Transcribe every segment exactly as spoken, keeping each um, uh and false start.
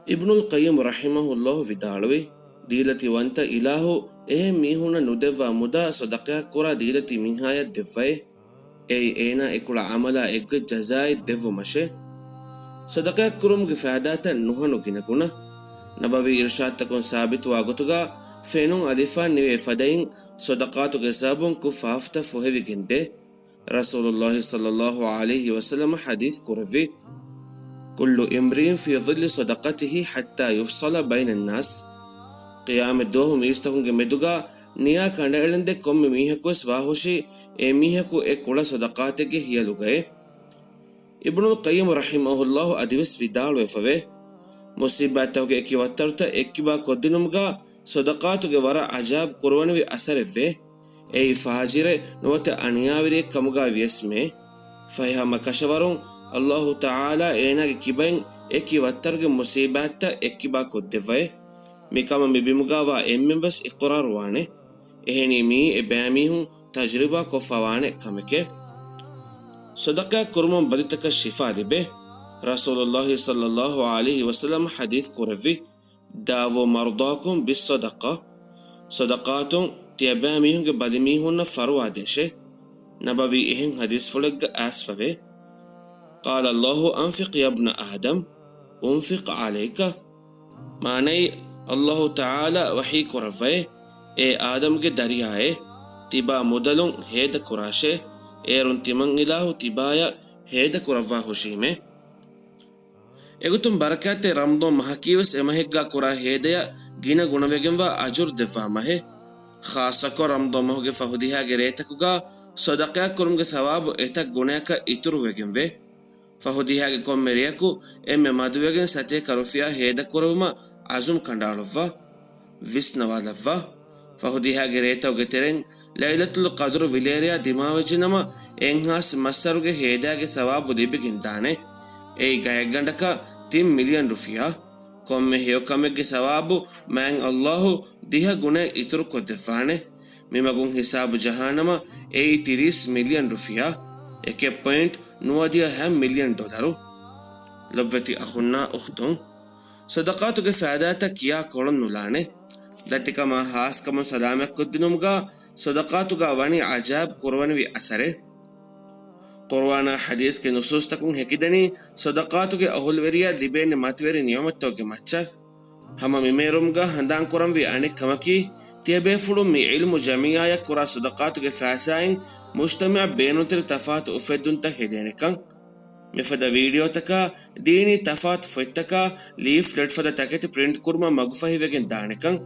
އިބްނުލް ޤައްޔިމް ރަޙިމަހުﷲ ވިދާޅުވި، ދީލަތި ވަންތަ އިލާހު އެހެން މީހުންނަށް ނުދެއްވާ މުދާ ޞަދަޤާތް ކުރާ ދީލަތި މީހާޔަށް ދެއްވައޭ. އެއީ އޭނާ އެކުޅަ ޢަމަލާ އެއްގޮތް ޖަޒާއެއް ދެއްވުމަށޭ. ޞަދަޤާތް ކުރުމުގެ ފައިދާތައް ނުހަނު ގިނަގުނަ. ނަބަވީ އިރުޝާދުތަކުން ސާބިތުވާ ގޮތުގަ ފެނުން އަލިފާން ނިވޭ ފަދައިން ޞަދަޤާތުގެ ސަބަބުން ކުށް ފަހަފުތައް ފޮހެވިގެންދޭ. ރަސޫލުﷲ ޞައްލަﷲ ޢަލައިހި ވަސައްލަމަ ޙަދީޘް ކުރެއްވި، كل امرئ في ظل صدقته حتى يفصل بين الناس. ޤިޔާމަތް ދުވަހު މީސްތަކުންގެ މެދުގަ ނިޔާ ކަނޑައެޅެންދެން ކޮންމެ މީހަކުވެސް ވާހުށީ އެ މީހަކު އެ ކުޅަ ޞަދަޤާތެއްގެ ހިޔަލުގައޭ. އިބްނުލް ޤައްޔިމް ރަޙިމަހުﷲ އަދިވެސް ވިދާޅުވެފަވޭ، މުޞީބާތްތަކުގެ އެކި ވައްތަރުތައް އެއްކިބާ ކޮށްދިނުމުގަ ޞަދަޤާތުގެ ވަރަށް ޢަޖާއިބު ކުރުވަނިވި އަސަރެއްވޭ. އެއީ ފާޖިރެއް ނުވަތަ އަނިޔާވެރިއެއް ކަމުގަ ވިޔަސްމޭ. ފަހެ ހަމަ ކަށަވަރުން ﷲ ތަޢާލާ އޭނާގެ ކިބައިން އެކި ވައްތަރުގެ މުޞީބާތްތައް އެއްކިބާ ކޮށްދެއްވައޭ. މިކަމަށް މި ބިމުގައިވާ އެންމެންވެސް އިޤުރާރުވާނެ. އެހެނީ މިއީ އެބައިމީހުން ތަޖުރިބާ ކޮށްފަވާނެ ކަމެކޭ. ޞަދަޤާތް ކުރުމުން ބަލިތަކަށް ޝިފާ ލިބޭ. ރަސޫލުﷲ ޞައްލަﷲ ޢަލައިހި ވަސައްލަމަ ޙަދީޘް ކުރެއްވި، داووا مرضاكم بالصدقة. ޞަދަޤާތުން ތިޔަބައިމީހުންގެ ބަލިމީހުންނަށް ފަރުވާދޭށޭ. ނަބަވީ އެހެން ޙަދީޘްފުޅެއްގަ އައިސްފަވޭ، قال الله أنفق يا ابن آدم أنفق عليك. މާނައީ، ﷲ ތަޢާލާ ވަޙީ ކުރައްވައޭ، އޭ އާދަމްގެ ދަރިޔާއޭ، ތިބާ މުދަލުން ހޭދަކުރާށޭ، އޭރުން ތިމަން އިލާހު ތިބާޔަށް ހޭދަކުރައްވާ ހުށީމޭ. އެގޮތުން ބަރަކާތްތެރި ރަމަޟާން މަހަކީވެސް އެމަހެއްގާ ކުރާ ހޭދަޔަށް ގިނަ ގުނަވެގެންވާ އަޖުރު ދެއްވާ މަހެއް. ޚާއްޞަކޮށް ރަމަޟާން މަހުގެ ފަހު ދިހާގެ ރޭތަކުގާ ޞަދަޤާތް ކުރުމުގެ ޘަވާބު އެތައް ގުނަޔަކަށް އިތުރުވެގެންވޭ. ފަހު ދިހާގެ ކޮންމެ ރެޔަކު އެންމެ މަދުވެގެން ސަތޭކަ ރުފިޔާ ހޭދަކުރެވުމަށް ޢަޒުމް ކަނޑައަޅުއްވާ. ވިސްނަވާލައްވާ. ފަހު ދިހާގެ ރޭތަކުގެ ތެރެއިން ލައިލަތުލް ޤަދުރު ވިލޭރެޔާ ދިމާވެއްޖެނަމަ، އެއްހާސް މައްސަރުގެ ހޭދައިގެ ޘަވާބު ލިބިގެންދާނެ. އެއީ ގަޔަށްގަނޑަކަށް ތިން މިލިއަން ރުފިޔާ. ކޮންމެ ހެޔޮކަމެއްގެ ޘަވާބު މާތް ﷲ ދިހަ ގުނައެއް އިތުރުކޮށްދެއްވާނެ. މިމަގުން ހިސާބު ޖަހާނަމަ، އެއީ ތިރީސް މިލިއަން ރުފިޔާ. އެކެއް ޕޮއިންޓް ނުވަދިހަ ހަ މިލިއަން ޑޮލަރު. ލޮބްވެތި އަޚުންނާ އުޚްތުން، ޞަދަޤާތުގެ ފައިދާތައް ކިޔާ ކޮޅުން ނުލާނެ. ދަތިކަމާ ހާސްކަމުން ސަލާމަތްކޮށްދިނުމުގާ ޞަދަޤާތުގާ ވަނީ ޢަޖާއިބު ކުރުވަނިވި އަސަރެއް. ޤުރުއާނާ ޙަދީޘްގެ ނުޞޫޞްތަކުން ހެކިދެނީ ޞަދަޤާތުގެ އަހުލުވެރިޔާ ލިބޭނެ މަތިވެރި ނިޢުމަތްތަކުގެ މައްޗަށް. ހަމަ މި މޭރުމުގާ ހަނދާންކުރަންވީ އަނެއް ކަމަކީ، ތިޔަބޭފުޅުން މި ޢިލްމު ޖަމްޢިއްޔާއަށް ކުރާ ޞަދަޤާތުގެ ފައިސާއިން މުޖްތަމަޢަށް ބޭނުންތެރި ތަފާތު އުފެއްދުންތައް ހެދޭނެކަން. މިފަދަ ވީޑިއޯތަކާ ދީނީ ތަފާތު ފޮތްތަކާ، ލީފްލެޓް ފަދަ ތަކެތި ޕްރިންޓް ކުރުމަށް މަގުފަހިވެގެން ދާނެކަން.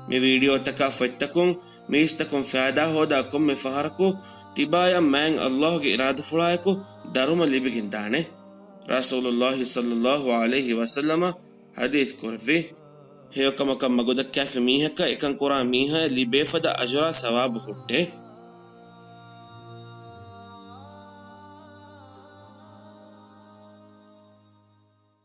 މި ވީޑިއޯތަކާ ފޮތްތަކުން މީސްތަކުން ފައިދާ ހޯދާ ކޮންމެ ފަހަރަކު، ތިބާޔަށް މާތް ﷲގެ އިރާދަފުޅާއެކު ދަރުމަ ލިބިގެން ދާނެ. ރަސޫލުﷲ ޞައްލަﷲ ޢަލައިހި ވަސައްލަމަ ޙަދީޘް ކުރެއްވި، ހެޔޮކަމަކަށް މަގުދައްކާފި މީހަކަށް އެކަން ކުރާ މީހާޔަށް ލިބޭ ފަދަ އަޖުރާ ޘަވާބު ހުއްޓޭ.